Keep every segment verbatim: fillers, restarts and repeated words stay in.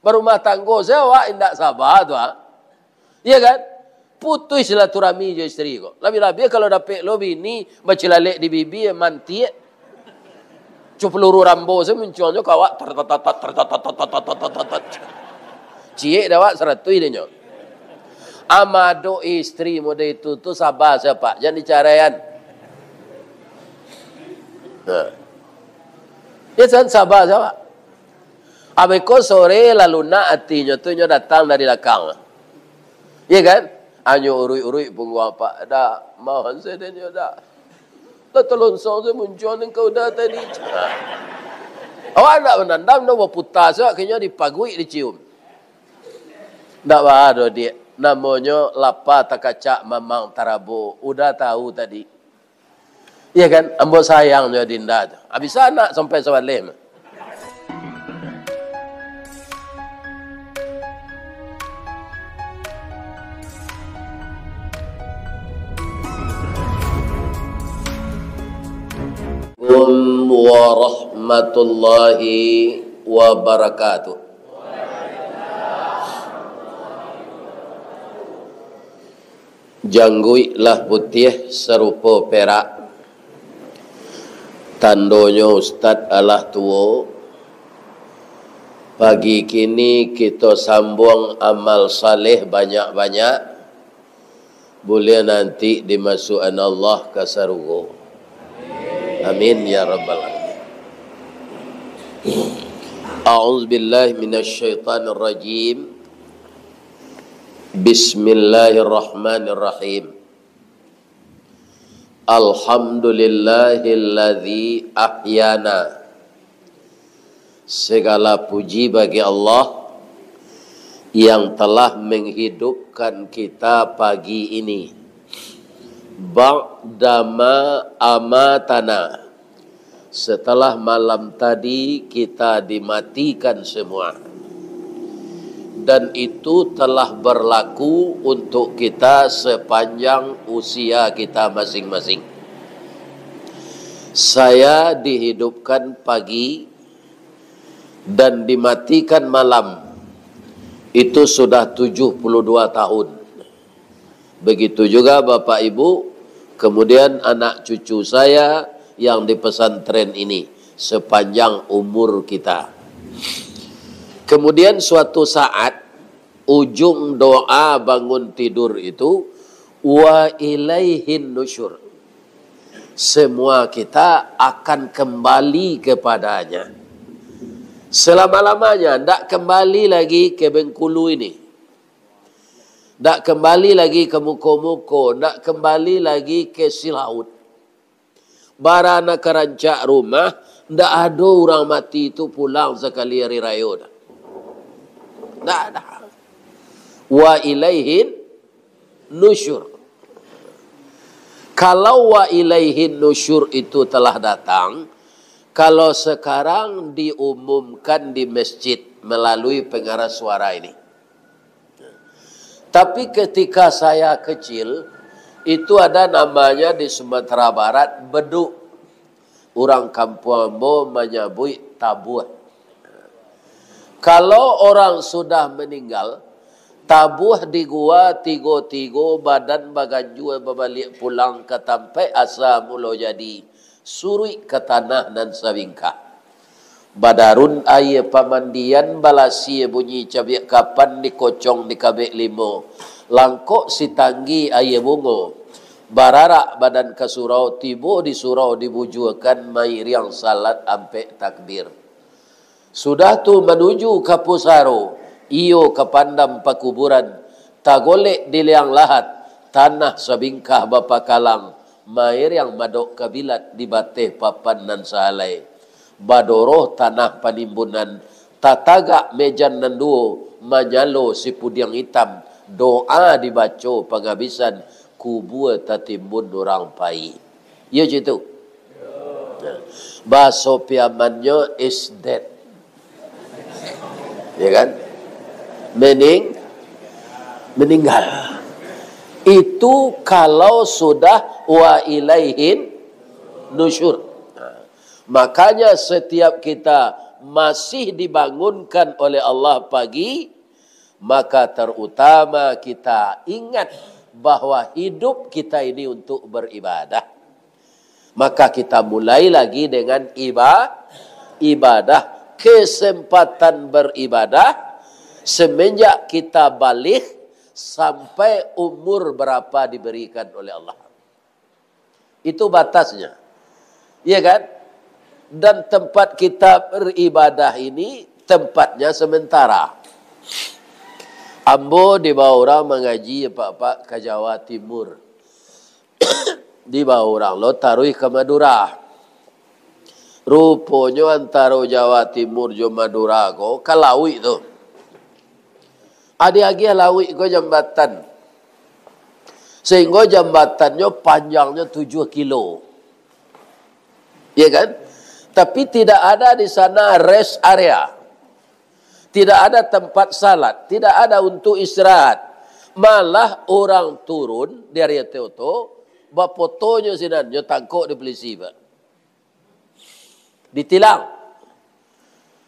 Barumah tanggo se awak indak saba tu, ah. Iya kan? Putuih silaturahmi jo isteri ko. Labiah-labiah kalau dapek lo bini bacilalek di bibia, mantiak. Cu peluru Rambo se muncuangnyo ka awak, tar, tar, tar, tar, tar, tar, tar, tar, tar, tar, tar. Ciek dek awak saratuih dek nyo. Amadok isteri model itu tu saba se, Pak. Jan dicaraian. Nah. Ya kan, saba se, Pak. Abih ko sore lah lunak atinyo tu, nyo datang dari lakang. Iya kan? Anyo uruik-uruik pungguang, Pak. Dak, mohon se dek nyo, dak. Lah talonsong se muncuang nan ka uda tadi. Awak ndak manandam doh, baputa se, akhirnyo dipaguik, dicium. Ndak baa doh, Diak. Namonyo lapa takacak mamang tarabo. Uda tahu tadi. Iya kan? Ambo sayang jo dinda tu. Ah, bisa anak sampai sabaleh mah. Assalamualaikum warahmatullahi wabarakatuh. Jangguik lah putiah sarupo perak, tandonyo ustad alah tuo. Pagi kini kito sambuang amal saleh banyak-banyak, buliah nanti dimasuakan Allah ka sarugo. Amin ya rabbal alamin. A'udzubillahi minasyaitonirrajim. Bismillahirrahmanirrahim. Alhamdulillahilladzi ahyana. Segala puji bagi Allah yang telah menghidupkan kita pagi ini. Ba'dama amatana, setelah malam tadi kita dimatikan semua. Dan itu telah berlaku untuk kita sepanjang usia kita masing-masing. Saya dihidupkan pagi dan dimatikan malam, itu sudah tujuh puluh dua tahun. Begitu juga Bapak Ibu, kemudian anak cucu saya yang di pesantren ini, sepanjang umur kita. Kemudian suatu saat, ujung doa bangun tidur itu, "Wa ilaihin nusyur." Semua kita akan kembali kepada-Nya. Selama-lamanya, ndak kembali lagi ke Bengkulu ini. Ndak kembali lagi ke Muko-Muko, ndak kembali lagi ke Silaut. Bara nan ka rancak rumah, ndak ado urang mati tu pulang sakali ari rayo doh. Ndak ada. Wa ilaihin nusyur. Kalau wa ilaihin nusyur itu telah datang, kalau sekarang diumumkan di masjid melalui pengeras suara ini. Tapi ketika saya kecil, itu ada namanya di Sumatera Barat beduk. Urang kampuang ambo manyabuik tabuah. Kalau orang sudah meninggal, tabuah di gua tigo-tigo, badan baganjua babaliak pulang ka tampaik asa mulo jadi, suruik ka tanah nan sabingkah. Badarun aia pamandian, balasia bunyi cabiak kapan, dikocong dikabek limo, langkok sitanggi aia bungo, bararak badan ka surau, tibo di surau dibujuakan, mairiang salat ampek takbir. Sudah tu manuju ka pusaro, iyo ka pandam pakuburan, tagolek di liang lahat, tanah sabingkah bapakalang, mairiang madok kabilat di bateh papan nan sahalai. Badoroh tanah panimbunan, tatagak mejan nan duo, manyalo sipudiang itam, doa dibaco pangabisan, kubua tatimbun urang pai. Iyo cak itu. Nah, bahaso Piamannyo is dead. Ya kan? Mening-, meninggal. Itu kalau sudah wa ilaihin nusyur. Nah, makanya setiap kita masih dibangunkan oleh Allah pagi, maka terutama kita ingat bahwa hidup kita ini untuk beribadah. Maka kita mulai lagi dengan iba-, ibadah, kesempatan beribadah semenjak kita baligh sampai umur berapa diberikan oleh Allah. Itu batasnya. Iya kan? Dan tempat kita beribadah ini tempatnya sementara. Ambo dibawa urang mangaji, Pak-pak, ka Jawa Timur. Dibawa urang lo taruih ka Madura. Ruponyo antaro Jawa Timur jo Madura ko ka lauik tu. Diagiah lauik ko jambatan. Sehingga jambatannyo panjangnyo tujuh kilo. Ya kan? Tapi tidak ada di sana rest area. Tidak ada tempat salat, tidak ada untuk istirahat. Malah orang turun dari ateh tu, bapotonyo sinan, nyo tangkok di polisi, Pak. Ditilang.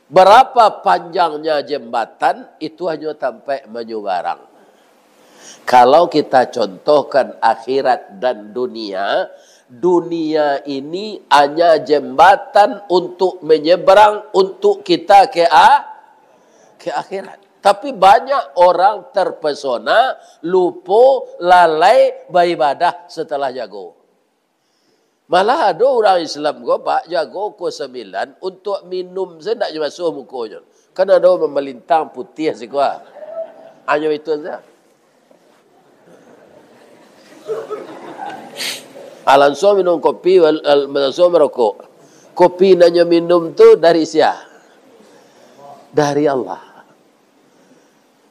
Berapa panjangnya jembatan, itu hanyo tampek manyubarang. Kalau kita contohkan akhirat dan dunia, dunia ini hanya jembatan untuk menyeberang untuk kita ke a-, ke akhirat. Tapi banyak orang terpesona, lupo, lalai beribadah setelah jago. Malah ado urang Islam ko, Pak, jago pukua sambilan, untuak minum sajo ndak jo basuah mukonyo. Kan ado mamalintang putiah siko, ah. Hanyo itu sajo. Ah, lansuang minum kopi, wal-, al-, lansuang marokok. Kopi nan nyo minum tu dari sia? Dari Allah.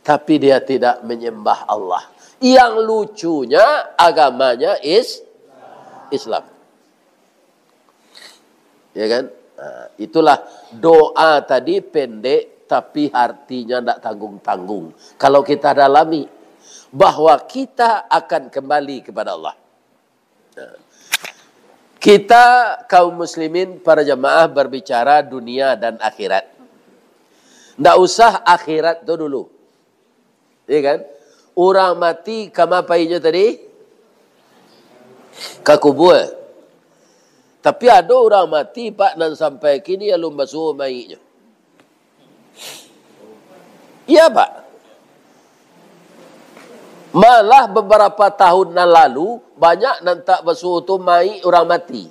Tapi dia tidak menyembah Allah. Yang lucunya, agamanya is-, Islam. Ya kan? Nah, itulah doa tadi pendek, tapi artinya ndak tanggung-tanggung. Kalau kita dalami, bahwa kita akan kembali kepada Allah. Kita kaum muslimin, para jamaah, berbicara dunia dan akhirat. Ndak usah akhirat tu dulu. Iya kan? Urang mati ka ma painyo tadi? Ka kubua. Tapi ado urang mati, Pak, nan sampai kini alun basuo mayiknyo. Iya, Pak. Malah beberapa tahun nan lalu, banyak nan tak basuo tu mayik urang mati.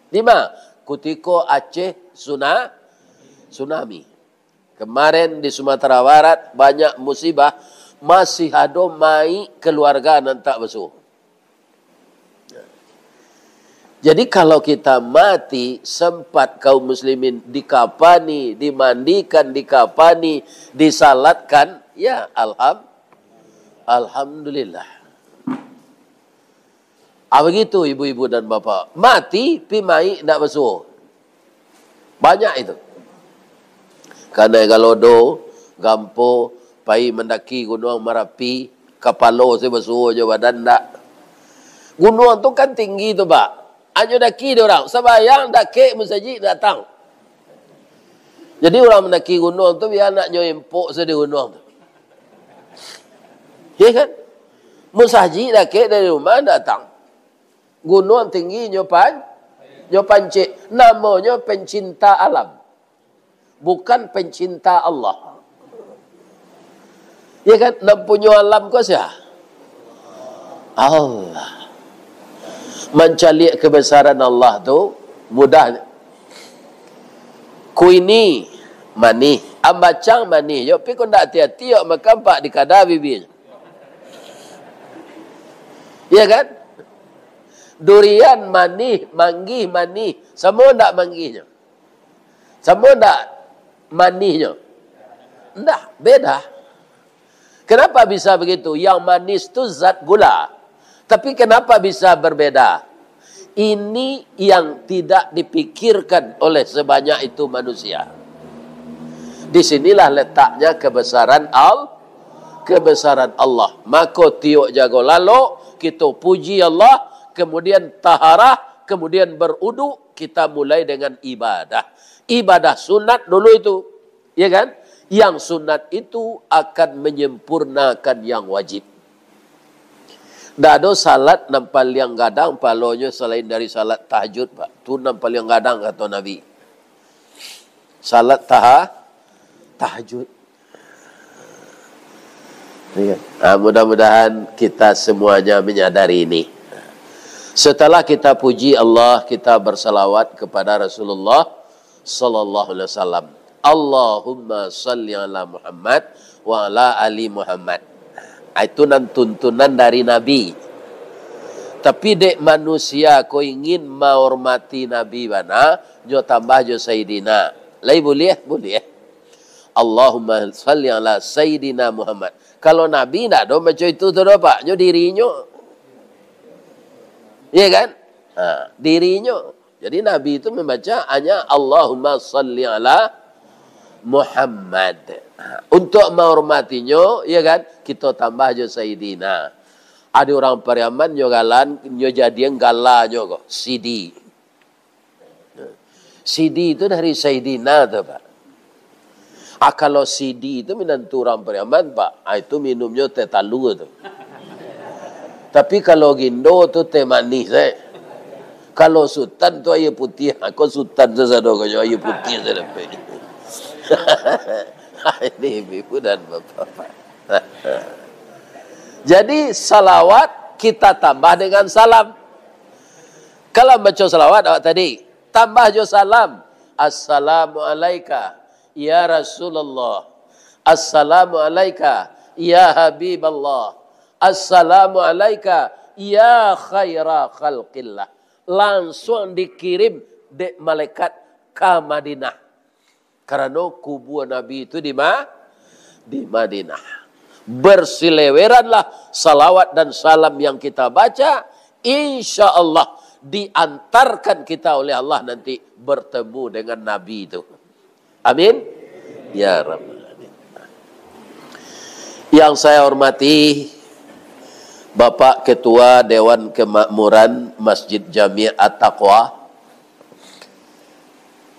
Di ma? Kutiko Aceh suna-, tsunami. Kemarin di Sumatera Barat banyak musibah, masih ado mayik keluarga nan tak basuo. Jadi, kalau kita mati, sempat kaum muslimin dikapani, dimandikan, dikapani, disalatkan, ya, alham-, alhamdulillah. Ah, begitu, ibu-ibu dan bapak. Mati, pi mayik ndak basuo. Banyak itu. Kanai Galodo, Gampo, pai mandaki Gunuang Marapi, kapalo se basuo jo badan ndak. Gunuang tu kan tinggi tu, Pak. Anyo daki dek urang, sambayang dakek musajik datang. Jadi urang mandaki gunuang tu bia nak nyo empok se di gunuang tu. Ya kan? Musajik dakek dari rumah datang. Gunuang tinggi nyo pan-, nyo pancik. Namonyo pencinta alam. Bukan pencinta Allah. Ya kan? Nan punyo alam ko sia? Allah. Mancaliak kebesaran Allah tu mudah. Kuini manih, ambacang manih, yo, tapi kok ndak ati-ati, yo, makan pak di kada bibinyo. Ya kan? Durian manih, manggih manih, samo ndak manggihnyo? Samo ndak manihnyo? Ndak, beda. Kenapa bisa begitu? Yang manis tu zat gula. Tapi kenapa bisa berbeda? Ini yang tidak dipikirkan oleh sebanyak itu manusia. Di sinilah letaknya kebesaran Al-, kebesaran Allah. Mako tiok jago lalok, kito puji Allah, kemudian taharah, kemudian berudu, kita mulai dengan ibadah. Ibadah sunat dulu itu, ya kan? Yang sunat itu akan menyempurnakan yang wajib. Ndak ado salat nan paliang gadang pahalonyo salain dari salat tahajud, Pak. Tu nan paliang gadang, kato Nabi. Salat taha-, tahajud. Ya. Ah, mudah-mudahan kita semuanya menyadari ini. Setelah kita puji Allah, kita bersalawat kepada Rasulullah sallallahu alaihi wasallam. Allahumma salli ala Muhammad wa ala ali Muhammad. Ah, itu nan tuntunan dari Nabi. Tapi dek manusia ko ingin mahormati Nabi bana, nyo tambah jo Sayyidina. Lai buliah? Buliah. Allahumma salli ala Sayyidina Muhammad. Kalau Nabi ndak ado baco itu tu doh, Pak. Nyo dirinyo. Iya kan? Ha, dirinyo. Jadi Nabi itu membaca hanya Allahumma salli ala Muhammad. Ha, untuk menghormatinyo, iya kan? Kita tambah jo Sayyidina. Ada orang Pariaman nyo galan, nyo jadian galanyo ko, sidi. Sidi tu dari Saidina tu, Pak. Ah, kalau sidi tu minantu urang Pariaman, Pak, ah, itu minumnyo teh talua tu. Tapi kalau gindo tu teh manih, eh. Kalau sutan tu aia putiah, ah, ko sutan sasado ko nyo aia putiah sadapek. Ini ibu-ibu dan bapak-bapak. Jadi, salawat kita tambah dengan salam. Kalau baco salawat awak tadi, tambah jo salam. Assalamu alaika, ya Rasulullah. Assalamu alaika, ya Habiballah. Assalamu alaika, ya khaira khalqillah. Langsuang dikirim dek malaikat ka Madinah. Karano kubua Nabi itu di Ma-, di Madinah. Bersileweranlah salawat dan salam yang kita baca, insya Allah diantarkan kita oleh Allah nanti bertemu dengan Nabi itu. Amin. Ya Rabbal Alamin. Yang saya hormati Bapak Ketua Dewan Kemakmuran Masjid Jami' At-Taqwa,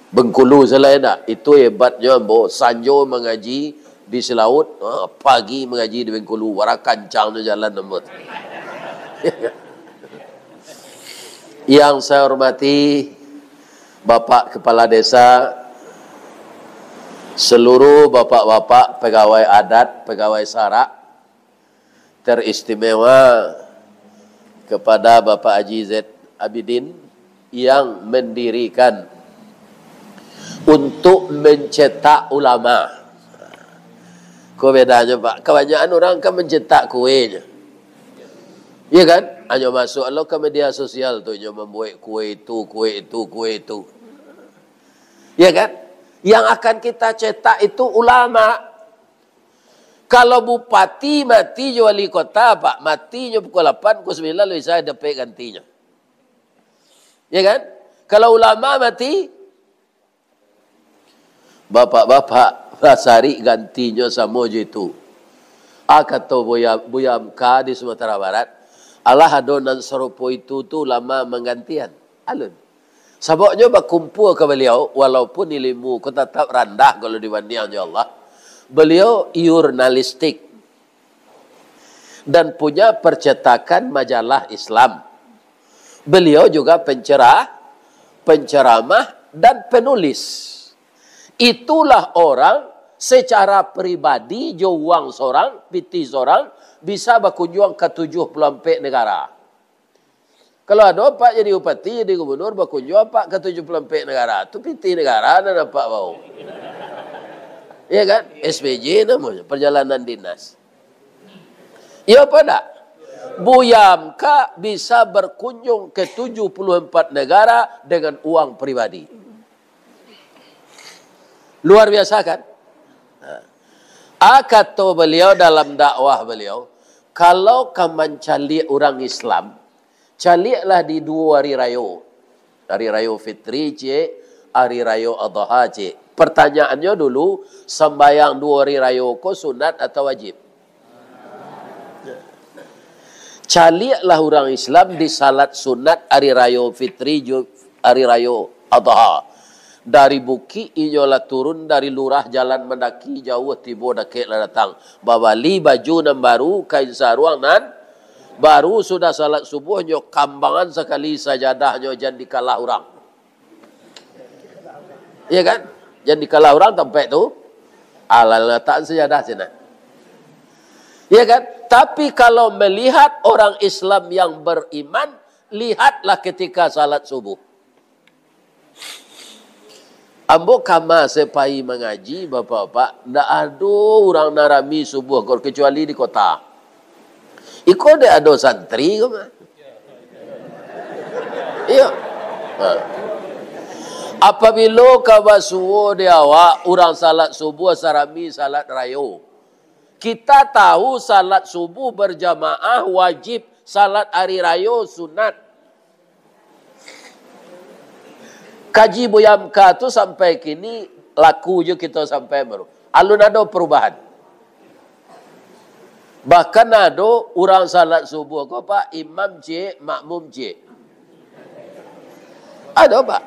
Bengkulu salah ndak? Itu hebatnyo ambo. Sanjo mangaji di Silaut, ha, pagi mangaji di Bengkulu. Wara kancang tu jalan ambo tu. Yang saya hormati Bapak Kepala Desa, seluruh bapak-bapak pegawai adat, pegawai sarak, teristimewa kepada Bapak Haji Zaid Abidin yang mendirikan untuk mencetak ulama. Ko bedanyo, Pak, kabanyakan urang kan mencetak kuenyo. Iya kan? Hanyo masuk lo ka media sosial tu, nyo mambuek kue itu, kue itu, kue itu. Iya kan? Yang akan kita cetak itu ulama. Kalau bupati mati jo wali kota, Pak, matinyo pukul lapan, pukul sambilan lah bisa dapek gantinyo. Ya kan? Kalau ulama mati, bapak-bapak basarik gantinyo samo jo itu. Ah, kato Buya, Buya Hamka di Sumatera Barat, alah ado nan sarupo itu tu ulama manggantian. Alun. Sababnyo bakumpua ka baliau, walaupun ilimu ko tatap randah kalau dibandiang jo Allah, baliau jurnalistik dan punya percetakan majalah Islam. Baliau juga pencerah, penceramah, dan penulis. Itulah orang secara pribadi, jo uang sorang, pitih sorang, bisa bakunjuang ka tujuh puluah ampek negara. Kalau ado apak jadi bupati, jadi gubernur, bakunjuang apak ka tujuh puluah ampek negara, tu pitih negara nan apak bao. Ya kan? S P J namonyo, perjalanan dinas. Iyo apa ndak? Buya Hamka bisa berkunjung ke tujuh puluh empat negara dengan uang pribadi. Luar biasa kan? Nah. Ah, kato baliau dalam dakwah baliau, kalau ka mancaliak urang Islam, caliaklah di duo hari rayo. Hari Rayo Fitri ciek, Hari Rayo Adha ciek. Pertanyaannyo dulu, sambayang duo hari rayo ko sunat atau wajib? Caliaklah urang Islam di salat sunat Hari Rayo Fitri jo Hari Rayo Adha. Dari bukik inyo lah turun, dari lurah jalan mandaki, jauah tibo dakek lah datang. Babali baju nan baru, kain saruang nan baru, sudah salat subuh, nyo kambangan sakali sajadahnyo, jan dikalah urang. Iya kan? Jan dikalah urang tampek tu, alah latakan sajadah sinan. Iya kan? Tapi kalau melihat orang Islam yang beriman, lihatlah ketika salat subuh. Ambo kama se pai mangaji, bapak-bapak, ndak ado urang nan rami subuh ko, kecuali di kota. Iko dek ado santri ko mah. Iyo. Ha. Apabilo ka basuo di awak, urang salat subuh sarami salat rayo. Kita tahu salat subuh berjamaah wajib, salat hari rayo sunat. Kaji Buya M K tu sampai kini laku jo kito sampai baru. Alun ado perubahan. Bahkan ado urang salat subuh ko, Pak, imam ciek, makmum ciek. Ado, Pak.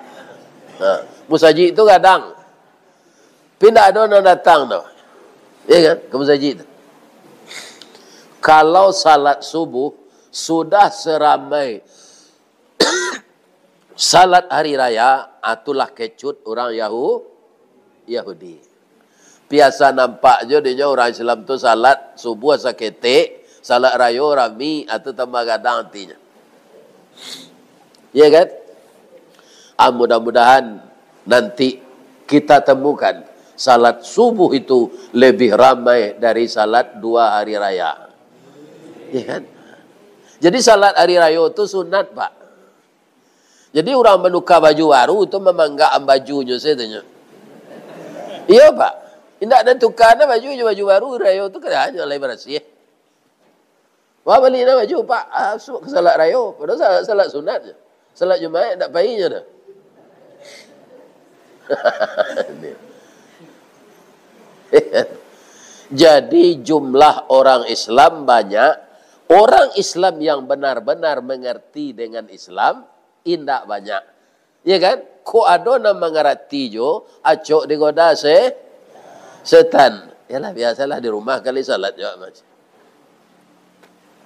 Ha, musajik tu gadang. Tapi ndak ado nan datang tu. Ya kan? Ka musajik tu. Kalau salat subuh sudah seramai salat hari raya, ah, tu lah kecut urang Yahu-, Yahudi. Biasa nampak jo dinyo urang Islam tu salat subuh saketek, salat rayo rami, ah, tu tambah gadang atinyo. Ya kan? Ah, mudah-mudahan nanti kita temukan salat subuh itu lebih ramai dari salat dua hari raya. Ya kan? Jadi salat hari rayo tu sunat, Pak. Jadi urang manuka baju baru tu mamanggakan bajunyo sajo nyo. Iyo, Pak. Indak ado tuka na baju jo baju baru, rayo tu kan hanyo lai barasiah. Wah, bali na baju, Pak. Ah, suok ka salat rayo. Padahal salat, salat sunat je. Salat Jumaik ndak pai nyo doh. Jadi, jumlah orang Islam banyak. Orang Islam yang benar-benar mengerti dengan Islam, indak banyak. Ya kan? Kok ado nan mangarati jo, acok digoda se-, setan. Yalah, biasalah di rumah kali salat jo macam.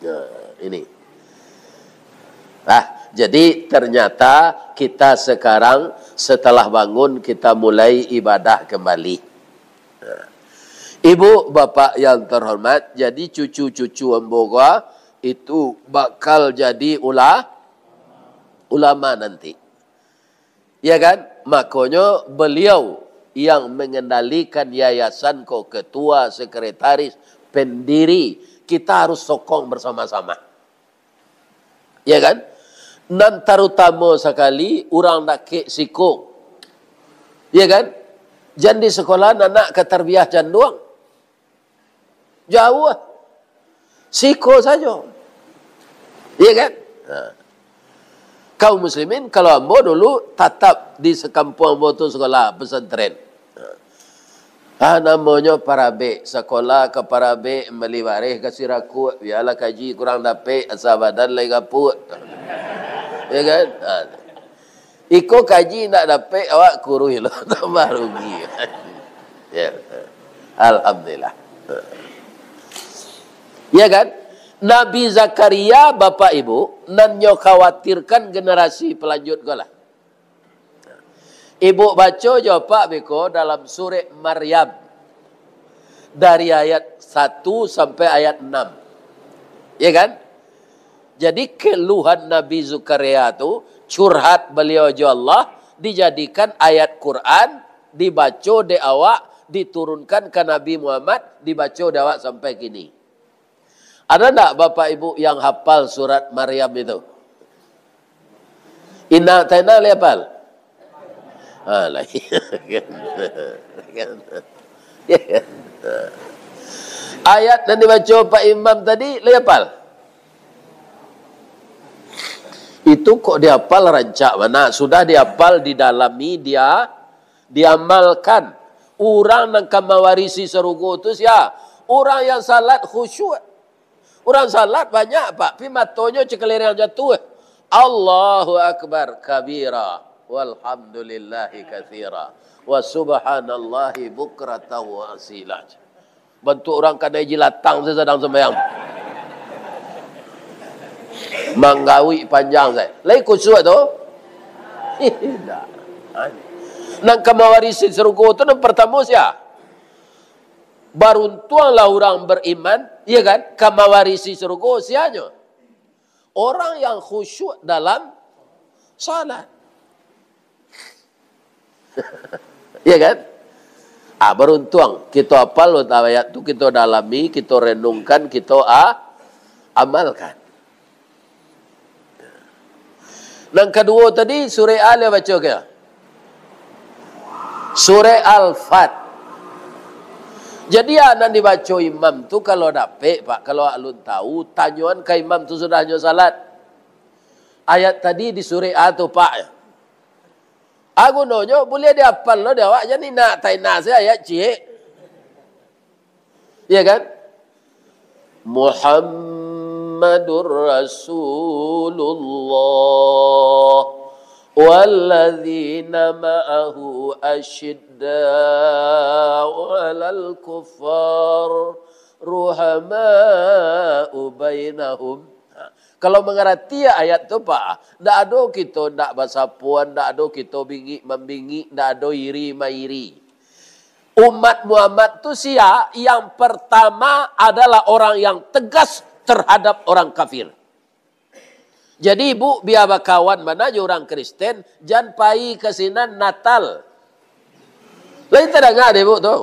Nah, ini. Ah, jadi ternyata kita sekarang setelah bangun, kita mulai ibadah kembali. Nah, ibu, bapak yang terhormat, jadi cucu-cucu ambo ko itu bakal jadi ula-, ulama nanti. Ya kan? Makonyo, beliau yang mengendalikan yayasan ko, ketua, sekretaris, pendiri, kita harus sokong bersama-sama. Ya kan? Nan tarutamo sakali, urang dakek siko. Ya kan? Jan di sakola anak ka tarbiah canduang. Jauah. Siko sajo. Iya kan? Ha. Kaum muslimin, kalau ambo dulu tatap di sakampuang ambo tu sakola pesantren. Ha. Ah, namonyo parabek, sakola ka parabek, mambali bareh ka Sirakuak, bialah kaji kurang dapek, asa badan lai gapuak. Iya kan? Ha. Iko kaji indak dapek, awak kuruih lo, tambah rugi. Ya. Alhamdulillah. Ya kan? Nabi Zakaria, Bapak Ibu, nan nyo khawatirkan generasi pelanjut ko lah. Ibu baco jo Pak beko dalam surek Maryam, dari ayat satu sampai ayat enam. Ya kan? Jadi, keluhan Nabi Zakaria tu, curhat baliau jo Allah, dijadikan ayat Quran, dibaco dek awak, diturunkan ka Nabi Muhammad, dibaco dek awak sampai kini. Ada ndak Bapak Ibu yang hafal surat Maryam itu? Indak, tak indak, lai hafal? Ah, lai. Kan? Kan? Ya kan? Ayat yang dibaco Pak Imam tadi, lai hafal? Itu kok dihafal rancak bana, sudah dihafal, didalami, dia, diamalkan. Urang nan ka mawarisi sarugo tu sia? Urang yang salat khusyuk. Urang salat banyak, Pak, pi matonyo cakaliang jatuh. Allahu Akbar kabira. Walhamdulillahi katsira. Wa subhanallahi bukratan wa asila. Bantuak urang kanai jilatang sajo sadang sambayang. Manggawik panjang sajo. Lai khusyuk tu? Indak. Nan ka mawarisi sarugo tu nan partamo sia? Baruntuanglah urang bariman, iya kan? Ka mawarisi sarugo sianyo? Orang yang khusyuk dalam salat. Iya kan? Ah, baruntuang. Kito apal ayat tu, kito dalami, kito renungkan, kito a-, amalkan. Nan kaduo tadi, surek a lai baco ka? Surek Al-Fat. Jadi, a nan dibaco imam tu, kalau dapek, Pak, kalau alun tahu, tanyoan ka imam tu sudahnyo salat. Ayat tadi di surek a tu, Pak. A gunonyo, buliah diapal lo di awak, jan inak, tak inak se ayat ciek. Iya kan? Muhammadur Rasulullah walladzina ma'ahu asyidda'u 'alal kuffar ruhama'u bainahum. Ha, kalau mangarati ayat tu, Pak, ndak ado kito ndak basapoan, ndak ado kito bingik mambingik, ndak ado iri mairi. Umat Muhammad tu sia? Yang pertama adalah orang yang tegas terhadap orang kafir. Jadi, Ibu bia bakawan bana jo urang Kristen, jan pai ka sinan Natal. Lai tadanga dek Ibu tu?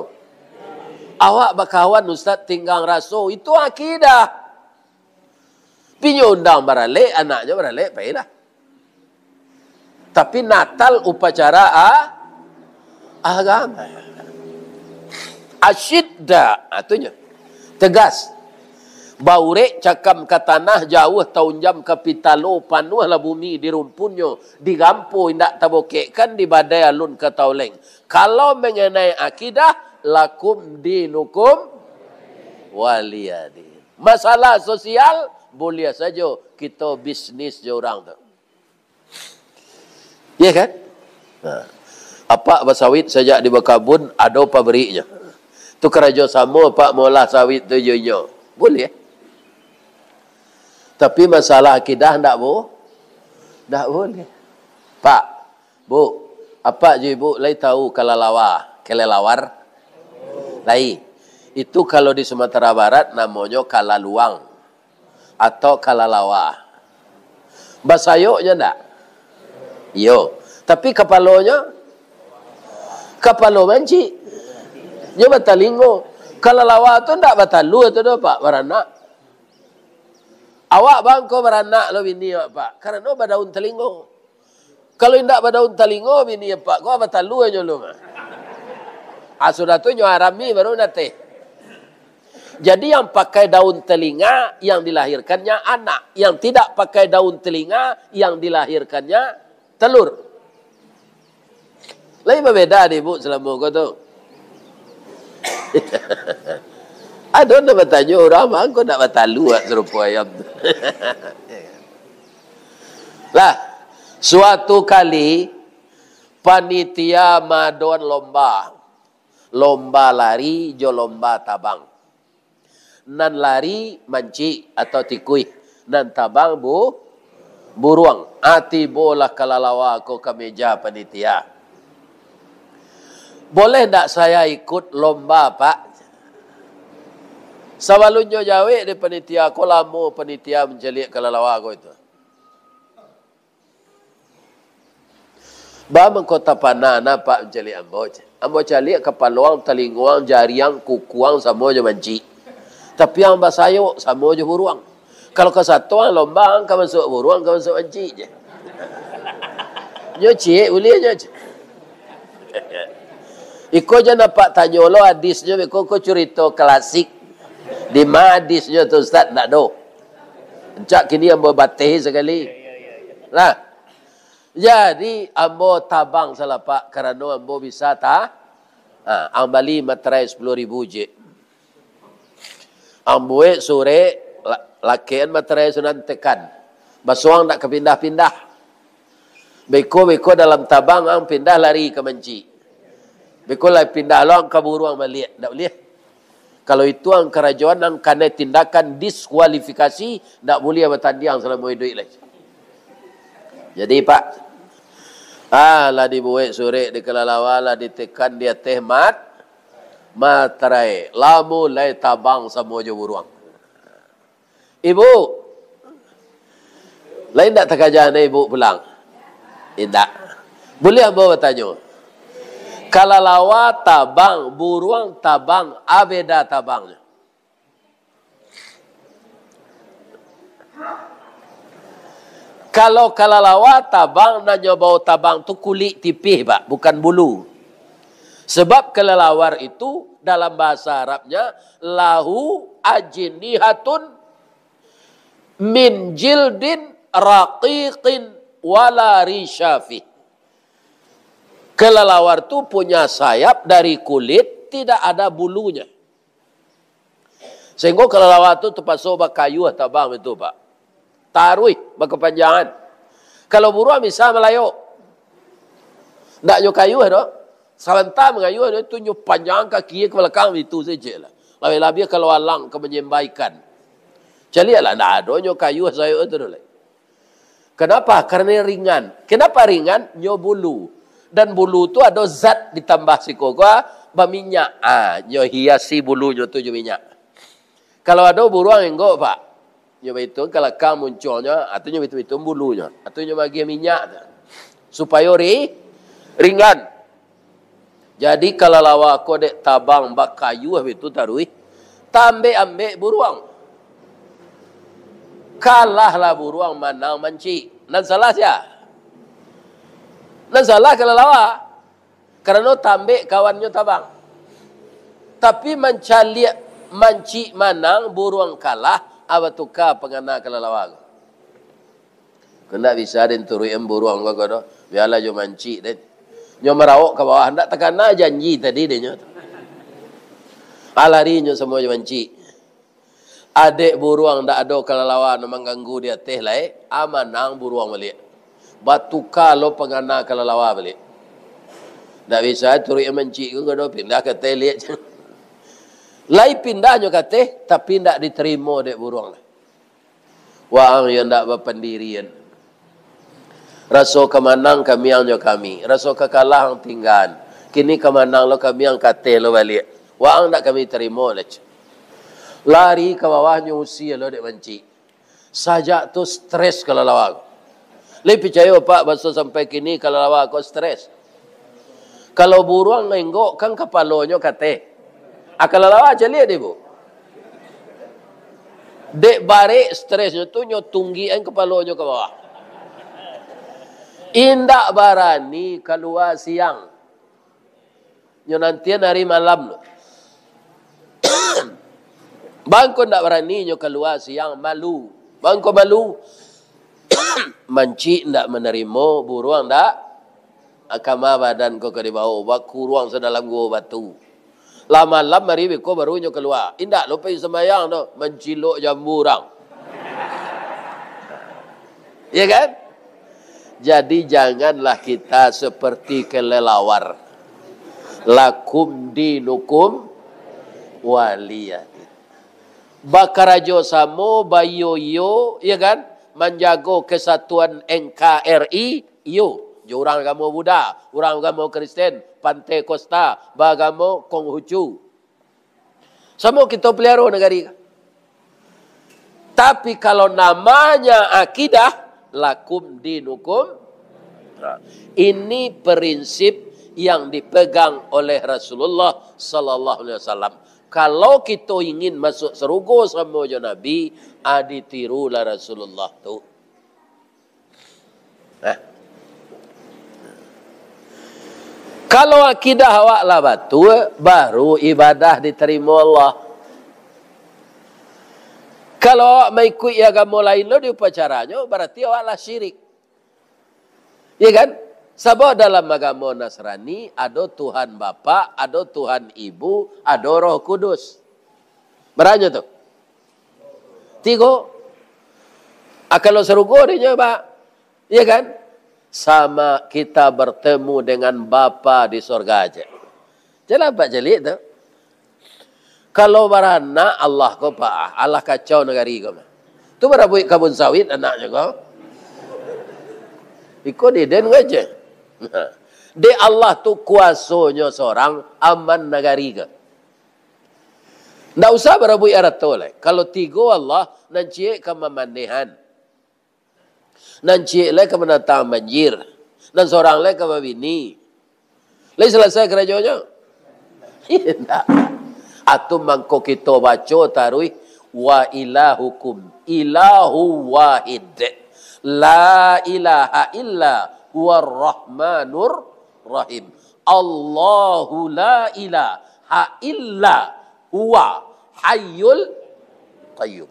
Awak bakawan, Ustaz, tinggang raso, itu akidah. Pinyo undang baralek, anaknyo baralek, pailah. Tapi Natal upacara a-, agama. Asyidda, ah, tu nyo. Tegas. Baurek cakam ka tanah, jauah taunjam ka pitalo, panuahlah bumi di rumpunnyo, di gampo indak tabokekkan, di badai alun ka tauleng. Kalau mengenai akidah, lakum dinukum waliyadin. Masalah sosial, buliah sajo kito bisnis jo urang tu. Iya kan? Nah, apak basawit sajak di bakabun, ado pabriknyo. Tu karajo samo apak maolah sawit tu jo inyo. Buliah. Tapi masalah akidah ndak bu-, ndak buliah. Pak, Bu, apak jo ibu lai tahu kalalawa, kelelawar? Lai. Itu kalau di Sumatera Barat namonyo kalaluang atau kalalawa. Basayok nyo ndak? Iyo. Tapi kapalonyo? Kapalo mancik. Nyo batalingo. Kalalawa tu ndak batalua tu doh, Pak, baranak. Awak bangko baranak lo bini awak, Pak, karano badaun talingo. Kalau indak badaun talingo, bini apak ko bataluanyo lo mah. Ah, sudah tu nyo arami baru nateh. Jadi, yang pakai daun telinga, yang dilahirkannya anak. Yang tidak pakai daun telinga, yang dilahirkannya telur. Lai babeda dek ibu salamo ko tu? Ado ndak batanyo urang, mangko ndak batalua sarupo ayam tu. Lah, suatu kali panitia maadoan lomba, lomba lari jo lomba tabang. Nan lari mancik atau tikuih, nan tabang bu-, buruang. Ah, tibolah kalalawa ko ka meja panitia. "Boleh ndak saya ikut lomba, Pak?" Sabalunnyo jawek dek panitia, ko lamo panitia mancaliak kalalawa ko itu. "Ba mangko tapana na, Pak, mancaliak ambo, ceh. Ambo caliak kapaloang, talingoang, jariang, kukuang, samo jo mancik. Tapi ang basayok, samo jo buruang. Kalau kasatuan lomba, ang ka masuak buruang, ka masuak mancik, ceh." Nyo ciek buliah nyo, ceh. Iko jan apak tanyo lo hadisnyo, iko ko curito klasik. Di ma hadisnyo tu, Ustaz? Ndak do. Rancak kini ambo bateh sakali. Nah, jadi ambo tabang salapak karano ambo bisa ta-, ha, ang bali materai sapuluah ribu ciek. Ang buek surek, la-, lakekan materai sunan tekan. Basuang ndak ka pindah-pindah. Beko-beko dalam tabang ang pindah lari ka mancik. Beko lah pindah lo ang ka buruang baliak. Ndak buliah. Kalau itu ang karajoan ang kanai tindakan diskualifikasi, ndak buliah batandiang salamo iduik lai. Jadi, Pak, ah, lah dibuek surek di kalalawa, lah ditekan di ateh mat-, matarai. Lah mulai tabang samo jo buruang. Ibu, lain ndak takaja na ibu pulang? Indak. Buliah ambo batanyo? Kalalawa tabang, buruang tabang, a beda tabangnyo? Kalau kalalawa tabang, nan nyo bao tabang tu kulik tipih, Pak, bukan bulu. Sebab kalalawar itu dalam bahasa Arabnya, lahu ajnihatun min jildin raqiqin wala risha fih. Kalalawar tu punya sayap dari kulit, tidak ada bulunya. Sehingga kalalawar tu tapaso bakayuah tabang itu, Pak. Taruih bakapanjangan. Kalau buruang bisa malayok. Ndak nyo kayuah doh. Sabanta mangayuah doh, tu nyo panjang kaki ka balakang itu sajo lah. Labiah-labiah kalau alang ka manyambah ikan. Caliaklah, ndak ado nyo kayuah sayok tu doh lai. Kenapa? Karena ringan. Kenapa ringan? Nyo bulu. Dan bulu tu ado zat ditambah siko ko, baminyak. Ah, nyo hiasi bulunyo tu jo minyak. Kalau ado buruang enggok, Pak, nyo baituang kalakang muncuangnyo, atau nyo baituang-baituang bulunyo, atau nyo magiah minyak tu. Supayo ri-, ringan. Jadi, kalalawa ko dek tabang bakayuah bitu taruih, tambek-ambek buruang. Kalahlah buruang, manang mancik. Nan salah sia? Nan salah kalalawa. Karano tambek kawannyo tabang. Tapi mancaliak mancik manang, buruang kalah, a batuka pangana kalalawa ko. Ko ndak bisa den turuik buruang ko, ko doh. Bialah jo mancik den. Nyo marawok ka bawah, ndak takana janji tadi dek nyo tu. A lari nyo samo jo mancik. Adek buruang ndak ado kalalawa nan mangganggu di ateh lai, a manang buruang baliak. Batuka lo pangana kalalawa baliak. Ndak bisa turuik mancik ko, ko doh, pindah ka ateh liak. Lai pindah nyo ka ateh, tapi ndak ditarimo dek buruang lai. Waang yo ndak bapandirian. Raso ka manang kamiang jo kami, raso ka kalah ang tinggaan. Kini ka manang lo kamiang ka ateh lo baliak. Waang ndak kami tarimo lai. Lari ka bawah nyo usia lo dek mancik. Sajak tu stres kalalawa ko. Lai picayo, Pak, baso sampai kini kalalawa ko stres. Kalau buruang enggok kan kapalonyo ka ateh. A kalalawa caliak dek ibu. Dek barek stresnyo tu nyo tunggikan kapalonyo ka bawah. Indak barani kalua siang. Nyo nantian ari malam tu. Bangko ndak barani nyo kalua siang, malu. Bangko malu. Mancik ndak manarimo, buruang ndak. Kama badan ko ka dibawo, bakuruang sadalam guwo batu. Lah malam ari beko baru nyo kalua. Indak lo pai sumbayang doh, mancilok jambu urang. Ya kan? Jadi janganlah kita seperti kelelawar. Lakum dinukum waliyadin. Bakarajo samo, baiyo-iyo, ya kan? Manjago kesatuan N K R I, iyo. Jo urang agamo Buddha, urang agamo Kristen, Pantai Kosta, baagamo Konghucu. Samo kito peliharo nagari. Tapi kalau namanya akidah, lakum dinukum. Nah, ini prinsip yang dipegang oleh Rasulullah sallallahu alaihi wasallam. Kalau kito ingin masuk sarugo samo jo Nabi, ah, ditirulah Rasulullah tu. Nah. Kalau akidah awak lah batua, baru ibadah ditarimo Allah. Kalau awak maikuik agamo lain lo di upacaranyo, bararti awak lah syirik. Iya kan? Sabab dalam agamo Nasrani, ado Tuhan Bapak, ado Tuhan Ibu, ado Roh Kudus. Baranyo tu? Tigo. Ah, kalau sarugo dek nyo, Pak. Iya kan? Sama kita bertemu dengan Bapa di sorga aja. Jalan Pak Jelik tu. Kalau baranak Allah ko, Pak, alah kacau nagari ko mah. Tu barabuik kabun sawit anaknyo ko. Iko di den ko aja. Dek Allah tu kuasonyo sorang, aman nagari ko. Ndak usah barabuik arato lai. Kalau tigo Allah, nan ciek ka mamanehan. Nan ciek lai ka mandatang banjir. Nan sorang lai ka babini. Lai salasai karajonyo? Indak. Atu mangko kito baco taruih, "Wa ilahukum ilahu wahid. La ilaha illa huwa rahmanur rahim. Allahu la ilaha illa huwa hayyul qayyum."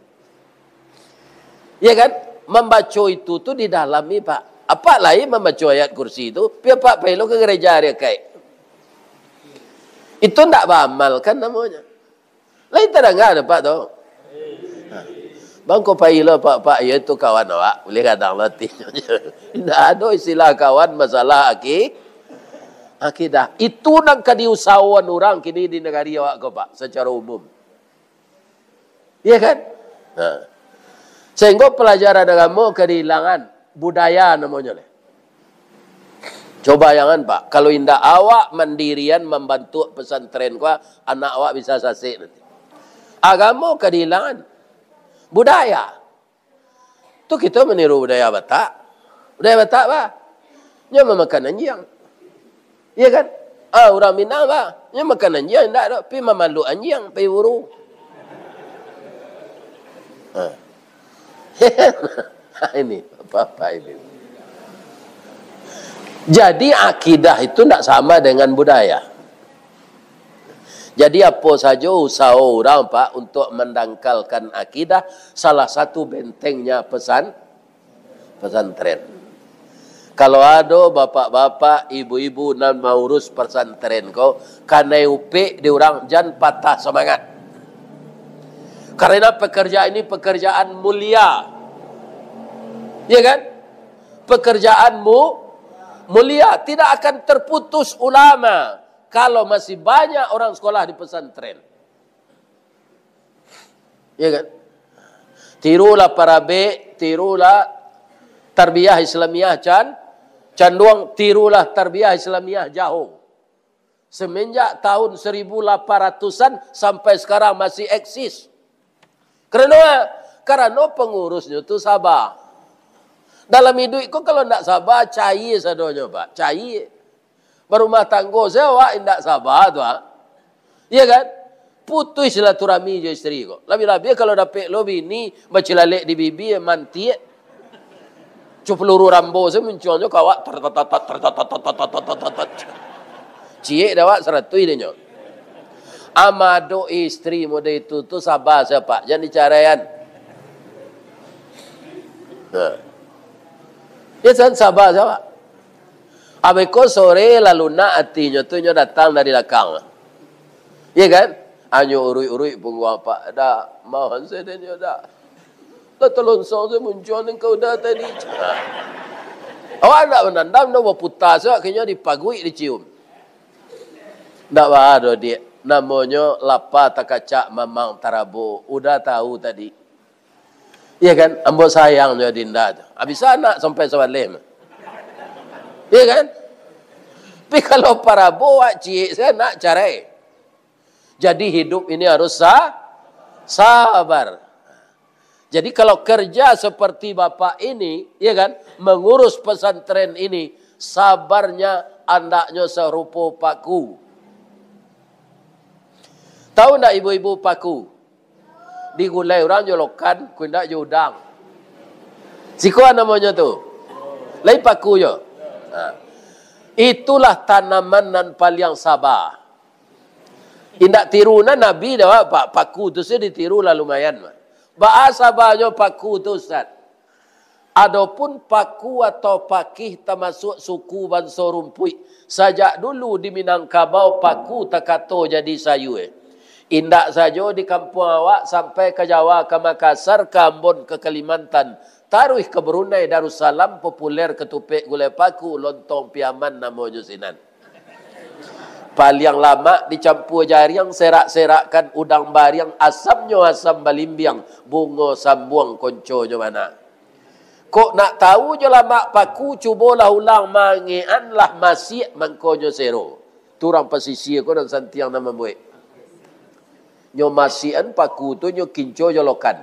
Ya kan? Mambaco itu tu di dalam ni, Pak. Apak lai mambaco ayat kursi tu, pi apak pai lo ka gereja ari akaik. Itu ndak baamalkan namonyo. Lai tadanga dek apak tu. Nah. Bang ko pai lo, Pak, Pak, iyo itu kawan awak, buliah gadang lo atinyo. Indak ado istilah kawan masalah aki-, akidah. Itu nan ka diusahoan urang kini di nagari awak ko, Pak, sacaro umum. Iya kan? Nah. Sehingga pelajaran agamo ka dihilangan, budaya namonyo leh. Coba jangan, Pak, kalau indak awak mandirian mambantuak pesantren ko, anak awak bisa sasek nanti. Agamo ka dihilangan. Budaya. Tu kito maniru budaya Batak. Budaya Batak, bah. Nyo mamakan anjiang. Iya kan? Ah, urang Minang, bah. Nyo makan anjiang, indak doh. Pi mamaluk anjiang, pai buru. Ah. Ini, apa-apa ini. Jadi, akidah itu ndak sama dengan budaya. Jadi, apo sajo usaho urang, Pak, untuk mandangkalkan akidah, salah satu bentengnya pesan-, pesantren. Kalau ado bapak-bapak, ibu-ibu nan maurus pesantren ko, kanai upek di urang, jan patah semangat. Karena pekerjaan ini pekerjaan mulia. Ya kan? Pekerjaan mu-, mulia. Tidak akan terputus ulama kalau masih banyak orang sekolah di pesantren. Ya kan? Tirulah Parabek, tirulah Tarbiyah Islamiah Can-, Canduang, tirulah Tarbiyah Islamiah Jahong. Semenjak tahun seribu lapan ratusan sampai sekarang masih eksis. Karano, karano pengurusnyo tu sabar. Dalam iduik ko kalau ndak sabar, cair sadonyo, Pak. Cair. Barumah tanggo se awak indak sabar tu, ah. Iya kan? Putuih silaturahmi jo isteri ko. Labiah-labiah kalau dapek lo bini bacilalek di bibia, mantiak. Cu peluru Rambo se muncuangnyo ka awak, tertatatat, tertatatat. Ciek dek awak saratuih dek nyo. Amadok isteri model itu tu sabar se, Pak. Jan dicaraian. Nah. Ya, san sabar se, Pak. Abih ko sore lah lunak atinyo tu, nyo datang dari lakang. Iya kan? Anyo uruik-uruik pungguang, Pak. Dak, mohon sadonyo dak. Lah talonsong se muncuang nan ka uda tadi. Awak ndak manandam doh, baputa se, akhirnyo dipaguik, dicium. Ndak baa doh, Diak. Namonyo lapa takacak mamang tarabo. Uda tahu tadi. Iya kan? Ambo sayang jo Dinda tu. Ah, bisa anak sampai sabaleh mah. Iya kan? Tapi kalau parabo awak ciek se, nak carai. Jadi hidup ini harus sa-, sabar. Jadi kalau kerja seperti bapak ini, iya kan, mengurus pesantren ini, sabarnya andaknyo sarupo paku. Tahu ndak ibu-ibu paku? Digulai urang jo lokan, kok indak jo udang. Siko namonyo tu. Lai paku jo. Ha. Itulah tanaman nan paliang sabar. Indak tiru na Nabi dah, Pak. Paku tu se ditiru lah lumayan, Pak. Baa sabanyo paku tu, Ustaz? Adopun paku atau pakih tamasuak suku banso rumpuik. Sajak dulu di Minangkabau paku takato jadi sayua. Indak sajo di kampuang awak, sampai ka Jawa, ka Makassar, ka Ambon, ka Kalimantan, taruih ka Brunei Darussalam, populer katupek gulai paku, lontong Piaman namonyo sinan. Paliang lamak dicampua jariang, serak-serakkan udang bariang, asamnyo asam balimbiang, bungo sambuang konconyo bana. Kok nak tahu jo lamak paku, cubolah ulang mangean lah masiak mangkonyo sero. Tu urang pasisia ko nan santiang nan mambuek. Nyo masiakan paku tu nyo kinco jo lokan.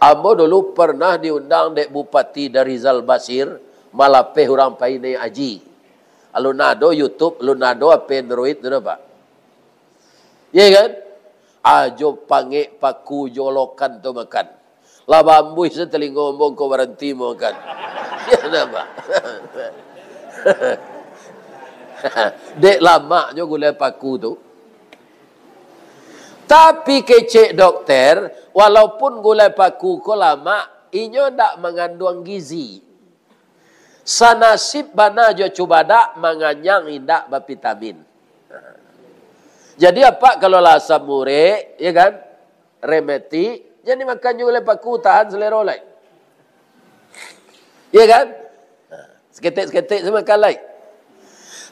Ambo dulu pernah diundang dek Bupati Darizal Basir, malapeh urang pai naiak haji. Alun ado YouTube, alun ado H P Android tu dah, Pak. Iya kan? Ajo pangek paku jo lokan tu makan. Lah baambuih se talingo ambo ko baranti makan. Iya dah, Pak. Dek lamaknyo gulai paku tu. Tapi kecek dokter, walaupun gulai paku ko lamak, inyo ndak manganduang gizi. Sanasib bana jo cubadak, manganyang indak bavitamin. Jadi apak kalau lah asam urek, ya kan, rematik, jadi makan jo gulai paku, tahan selero lai. Ya kan? Saketek-saketek se makan lai.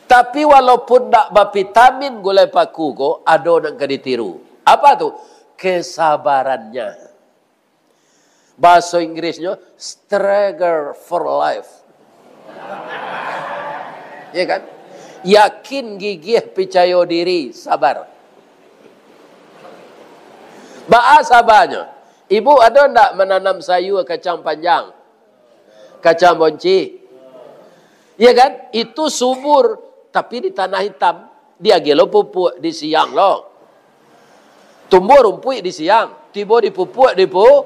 Tapi walaupun ndak bavitamin gulai paku ko, ado nan ka ditiru. Apa tu? Kesabarannya. Bahaso Inggrisnyo, struggle for life. Ya kan? Yakin, gigih, picayo diri, sabar. Baa sabanyo? Ibu ado ndak mananam sayua kacang panjang? Kacang boncih? Ya kan? Itu subur, tapi di tanah hitam. Diagiah lo pupuak di siang lo. Tumbuah rumpuik di siang, tibo di pupuak, di pu-,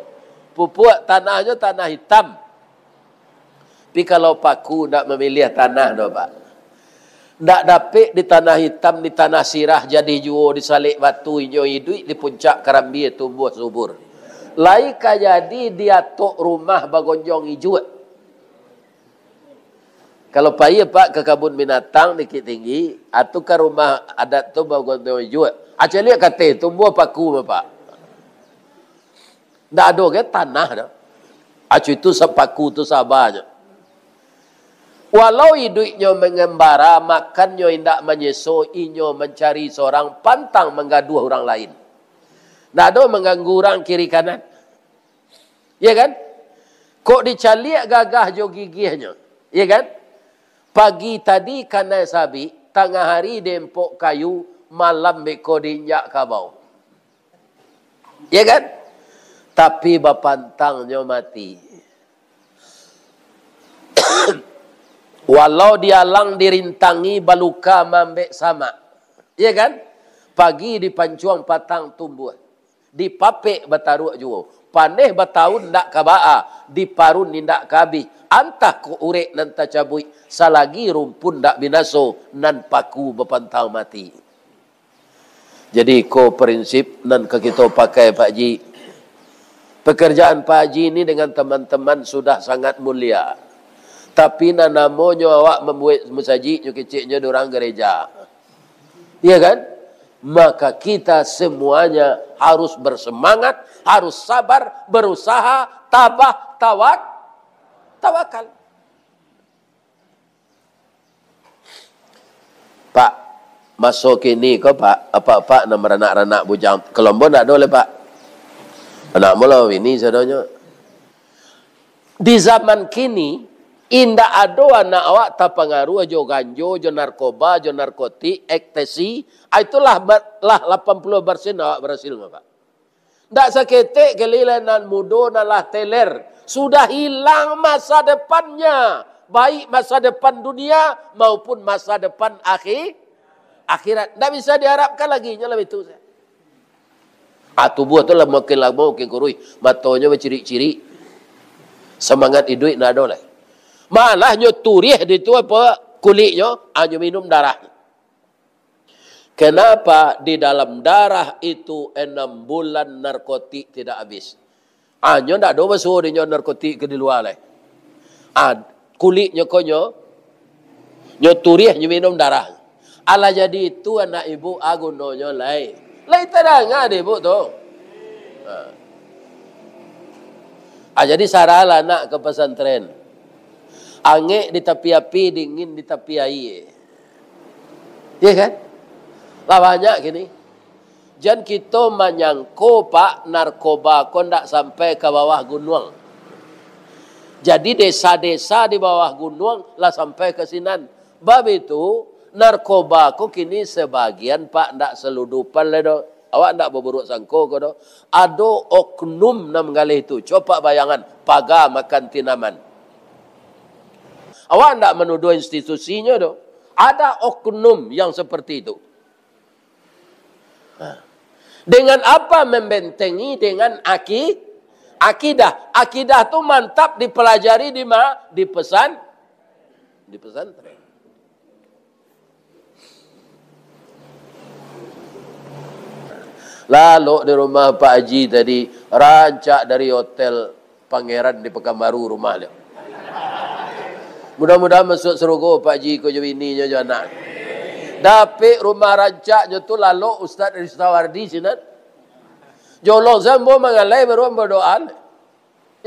pupuak, tanahnyo tanah hitam. Tapi kalau paku ndak mamiliah tanah doh, Pak. Ndak dapek di tanah hitam, di tanah sirah jadi juo, di salek batu inyo iduik, di puncak karambia tumbuah subur. Lai ka jadi di atok rumah bagonjong ijuak. Kalau pai, Pak, ka kabun binatang Bukik Tinggi, atu ka rumah adat tu bagonjong ijuak. Aceh liak kateh tumbuah paku, Pak. Ndak ado ge tanah doh. Acu itu sapaku tu sabanyo. Walau iduiknyo mangambara, makannyo indak manyeso, inyo mancari sorang, pantang manggaduah urang lain. Ndak ado mangganggu urang kiri kanan. Ya kan? Kok dicaliak gagah jo gigihnyo. Ya kan? Pagi tadi kanai sabik, tangah hari diempok kayu, malam beko diinjak kabau. Ya kan? Tapi bapantangnyo mati. Walau dialang dirintangi, baluka maambek samak. Ya kan? Pagi dipancuang patang tumbuah. Dipapek bataruak juo. Paneh bataun ndak ka baa, diparun indak ka abih. Antah kok urek nan tacabuik, salagi rumpun ndak binaso, nan paku bapantang mati. Jadi, iko prinsip nan ka kito pakai, Pak Haji. Pekerjaan Pak Haji ni dengan teman-teman sudah sangat mulia. Tapi, nan namonyo awak mambuek musajik, nyo keceknyo di urang gereja. Iya kan? Maka kita semuanya harus bersemangat, harus sabar, berusaha, tabah, tawak-, tawakal. Pak, maso kini ko, Pak, apak-apak nan baranak-ranak bujang, kalau ambo ndak ado lai, Pak. Anak ambo lah babini sadonyo. Di zaman kini, indak ado anak awak tapangaruah jo ganjo, jo narkoba, jo narkotik, ekstasi. Ah, itulah ba-, lah lapan puluah persen awak barasil, Pak. Ndak saketek kali lah nan mudo, nan lah teler. Sudah hilang masa depannya, baik masa depan dunia maupun masa depan akhi-, akhirat. Ndak bisa diharapkan lagi, nyo lah itu. Ah, tubuah tu lah makin lamo makin kuruih, matonyo bacirik-cirik. Samangat iduik ndak ado lai. Malah nyo turiah di tu apa, kuliknyo, ah, nyo minum darah. Kenapa di dalam darah itu enam bulan narkotik tidak habis? Ah, nyo ndak ado basuo dinyo narkotik ka di lua lai. Ah, kuliknyo ko nyo, nyo turiah nyo minum darah. Alah jadi itu anak ibu, ah, gunonyo lai. Lai tadanga dek ibuk tu. Ha. Ah, jadi saralah anak ka pasantren. Angek di tapi api, dingin di tapi aia. Iya kan? Lah banyak kini. Jan kito manyangko, Pak, narkoba ko ndak sampai ka bawah gunuang. Jadi desa-desa di bawah gunuang lah sampai ka sinan. Bab itu, narkoba ko kini sabagian, Pak, ndak saludupan lai doh. Awak ndak baburuak sangko ko doh. Ado oknum nan manggaleh itu. Coba bayangan, paga makan tinaman. Awak ndak manuduah institusinyo doh. Ada oknum yang seperti itu. Nah. Dengan apa membentengi? Dengan aki-, akidah. Akidah tu mantap dipelajari di ma-, di pesan-, di pesantren. Lalok di rumah Pak Haji tadi, rancak dari hotel Pangeran di Pekanbaru rumah dia. Mudah-mudahan masuk sarugo Pak Haji ko jo bininyo jo anak. Dapek rumah rancaknyo tu lalok Ustaz Ristawardi sinan. Jolong sambo mangalai baru ambo doa.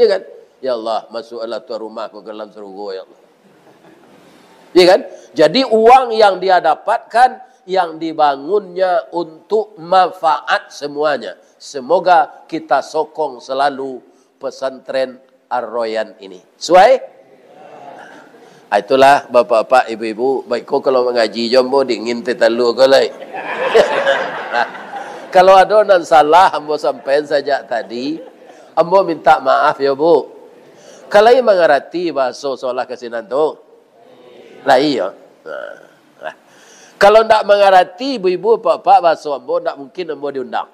Ya kan? Ya Allah, masuklah tuan rumah ko ke dalam sarugo, ya Allah. Ya kan? Jadi uang yang dia dapatkan, yang dibangunnya untuk manfaat semuanya. Semoga kita sokong selalu pesantren Ar-Royan ini. Suai? Ah, itulah, bapak-bapak, ibu-ibu, baiko kalau mangaji jo ambo dingin teh talua ko lai. Kalau ado nan salah ambo sampaian sajak tadi, ambo minta maaf yo, Bu. Kalau mangarati bahaso solah ka sinan tu? Lah iyo. Nah, nah. Kalau ndak mangarati ibu-ibu, bapak-bapak, bahaso ambo, ndak mungkin ambo diundang.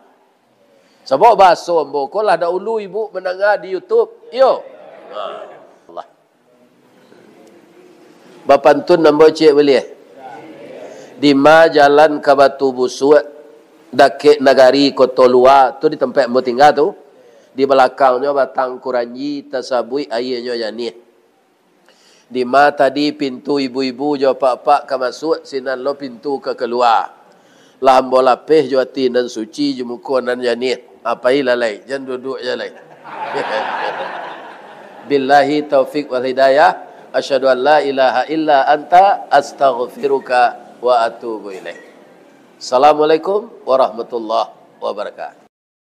Sabab bahaso ambo ko lah dahulu ibu mandanga di YouTube. Iyo. Ha. Allah. Bapantun ambo ciek buliah. Dima jalan ka Batu Busuak, dakek nagari Koto Lua, tu di tampek ambo tingga tu. Di balakangnyo batang kuranji, tasabuik aianyo janiah. Dima tadi pintu ibu-ibu jo apak-apak ka masuak, sinan lo pintu ka kalua. Lah ambo lapeh jo ati nan suci, jo muko nan janiah. Apai lah lai, jan duduak jo lai. Billahi taufik wal hidayah. Asyhadu an la ilaha illa anta, astaghfiruka wa atubu ilaik. Assalamualaikum warahmatullahi wabarakatuh.